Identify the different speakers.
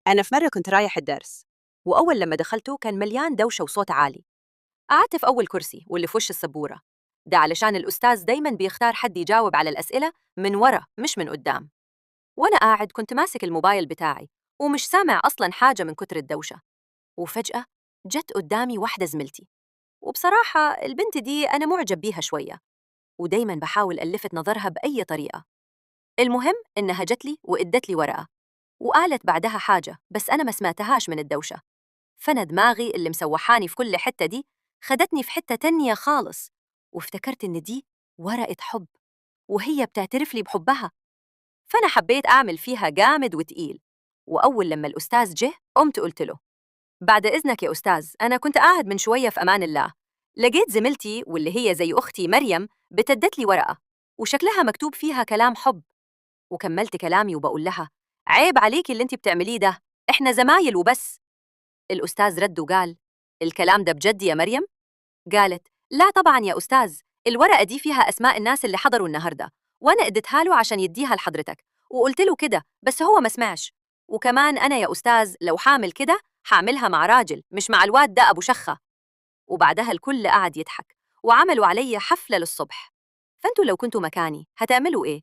Speaker 1: أنا في مرة كنت رايح الدرس، وأول لما دخلته كان مليان دوشة وصوت عالي. قعدت في أول كرسي واللي في وش السبورة، ده علشان الأستاذ دايماً بيختار حد يجاوب على الأسئلة من ورا مش من قدام. وأنا قاعد كنت ماسك الموبايل بتاعي ومش سامع أصلاً حاجة من كتر الدوشة. وفجأة جت قدامي واحدة زميلتي، وبصراحة البنت دي أنا معجب بيها شوية، ودايماً بحاول ألفت نظرها بأي طريقة. المهم إنها جت لي وإدت لي ورقة وقالت بعدها حاجة بس أنا ما سمعتهاش من الدوشة. فأنا دماغي اللي مسوحاني في كل حتة دي خدتني في حتة تانية خالص، وافتكرت إن دي ورقة حب وهي بتعترف لي بحبها. فأنا حبيت أعمل فيها جامد وتقيل، وأول لما الأستاذ جه قمت قلت له: بعد إذنك يا أستاذ، أنا كنت قاعد من شوية في أمان الله، لقيت زميلتي واللي هي زي أختي مريم بتدت لي ورقة وشكلها مكتوب فيها كلام حب. وكملت كلامي وبقول لها: عيب عليكي اللي انت بتعمليه ده، احنا زمايل وبس. الأستاذ رد وقال: الكلام ده بجد يا مريم؟ قالت: لا طبعا يا أستاذ، الورقة دي فيها أسماء الناس اللي حضروا النهاردة، وأنا اديتها له عشان يديها لحضرتك، وقلت له كده بس هو ما سمعش. وكمان أنا يا أستاذ لو حامل كده هعملها مع راجل مش مع الواد ده أبو شخة. وبعدها الكل قعد يضحك وعملوا علي حفلة للصبح. فأنتوا لو كنتوا مكاني هتعملوا إيه؟